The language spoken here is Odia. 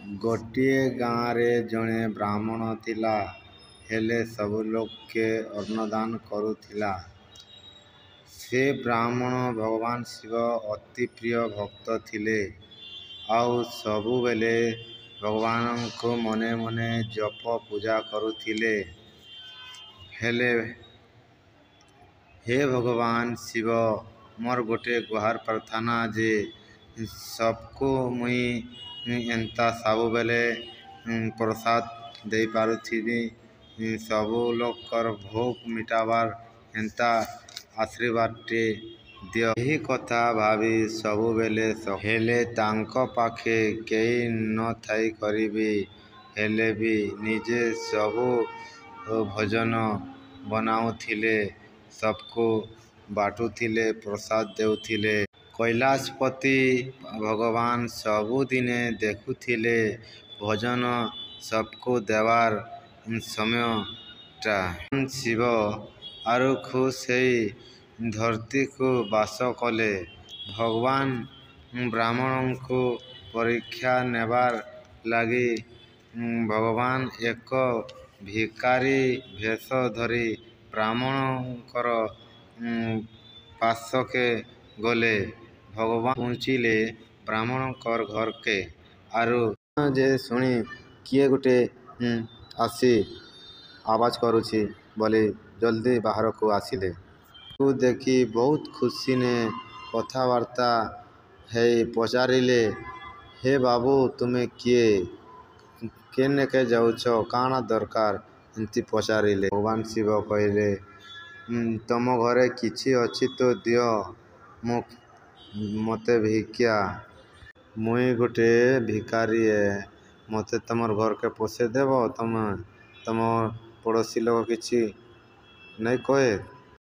ଗୋଟିଏ ଗାଁରେ ଜଣେ ବ୍ରାହ୍ମଣ ଥିଲା। ହେଲେ ସବୁ ଲୋକକେ ଅନ୍ନଦାନ କରୁଥିଲା। ସେ ବ୍ରାହ୍ମଣ ଭଗବାନ ଶିବ ଅତି ପ୍ରିୟ ଭକ୍ତ ଥିଲେ। ଆଉ ସବୁବେଲେ ଭଗବାନଙ୍କୁ ମନେ ମନେ ଜପ ପୂଜା କରୁଥିଲେ। ହେଲେ ହେ ଭଗବାନ ଶିବ, ମୋର ଗୋଟେ ଗୁହାର ପ୍ରାର୍ଥନା ଯେ ସବକୁ ମୁଇଁ ଏନ୍ତା ସବୁବେଲେ ପ୍ରସାଦ ଦେଇପାରୁଥିବି, ସବୁ ଲୋକର ଭୋକ ମିଟାବାର ଏନ୍ତା ଆଶୀର୍ବାଦଟେ ଦିଅ। ଏହି କଥା ଭାବି ସବୁବେଲେ। ହେଲେ ତାଙ୍କ ପାଖେ କେହି ନଥାଇକରି ବି ହେଲେ ବି ନିଜେ ସବୁ ଭୋଜନ ବନାଉଥିଲେ, ସବକୁ ବାଣ୍ଟୁଥିଲେ, ପ୍ରସାଦ ଦେଉଥିଲେ। କୈଳାସପତି ଭଗବାନ ସବୁଦିନେ ଦେଖୁଥିଲେ ଭୋଜନ ସବକୁ ଦେବାର ସମୟଟା। ଶିବ ଆରୁ ଖୁସ୍ ହେଇ ଧରତୀକୁ ବାସ କଲେ। ଭଗବାନ ବ୍ରାହ୍ମଣଙ୍କୁ ପରୀକ୍ଷା ନେବାର ଲାଗି ଭଗବାନ ଏକ ଭିକାରୀ ଭେଷ ଧରି ବ୍ରାହ୍ମଣଙ୍କର ପାଶକେ ଗଲେ। ଭଗବାନ ପୁହଞ୍ଚିଲେ ବ୍ରାହ୍ମଣଙ୍କର ଘରକେ ଆରୁ ଯେ ଶୁଣି କିଏ ଗୋଟେ ଆସି ଆବାଜ କରୁଛି ବୋଲି ଜଲ୍ଦି ବାହାରକୁ ଆସିଲେ। ଦେଖି ବହୁତ ଖୁସିନେ କଥାବାର୍ତ୍ତା ହେଇ ପଚାରିଲେ, ହେ ବାବୁ, ତୁମେ କିଏ, କେନକେ ଯାଉଛ, କାଣା ଦରକାର, ଏମିତି ପଚାରିଲେ। ଭଗବାନ ଶିବ କହିଲେ, ତମ ଘରେ କିଛି ଅଛି ତ ଦିଅ ମୁଁ ମତେ ଭିକ୍ଷା। ମୁଇଁ ଗୋଟେ ଭିକାରୀ ଏ, ମତେ ତମର ଘରକେ ପଶେଇ ଦେବ ତମେ? ତମ ପଡ଼ୋଶୀ ଲୋକ କିଛି ନାଇଁ କହେ?